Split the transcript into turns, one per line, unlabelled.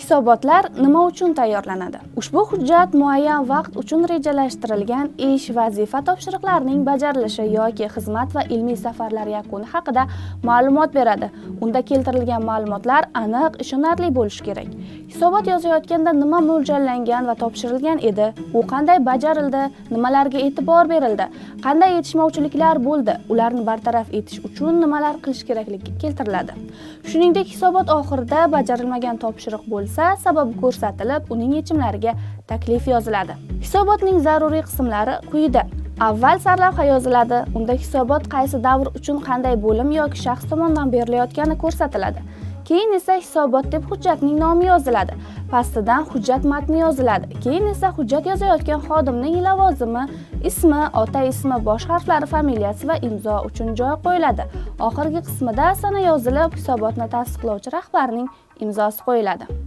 Hisobotlar nima uchun tayyorlanadi? Ushbu hujjat muayyan vaqt uchun rejalashtirilgan ish, vazifa topshiriqlarining bajarilishi yoki xizmat va ilmiy safarlar yakuni haqida ma'lumot beradi. Unda keltirilgan ma'lumotlar aniq, ishonarli bo'lishi kerak. Hisobot yozayotganda nima mo'ljallangan va topshirilgan edi, u qanday bajarildi, nimalarga e'tibor berildi, qanday yetishmovchiliklar bo'ldi, ularni bartaraf etish uchun nimalar qilish kerakligi keltiriladi. Shuningdek, hisobot oxirida bajarilmagan topshiriq bo'lsa, sababi ko'rsatilib, uning yechimlariga taklif yoziladi. Hisobotning zaruriy qismlari quyida. Avval sarlavha yoziladi. Unda hisobot qaysi davr uchun, qanday bo'lim yoki shaxs tomonidan berilayotgani ko'rsatiladi. Keyin esa hisobot deb hujjatning nomi yoziladi. Pastidan hujjat matni yoziladi. Keyin esa hujjat yozayotgan xodimning lavozimi, ismi, ota ismi, bosh harflari, familiyasi va imzo uchun joy qo'yiladi. Oxirgi qismida sana yozilib, hisobotni tasdiqlovchi rahbarning imzosi qo'yiladi.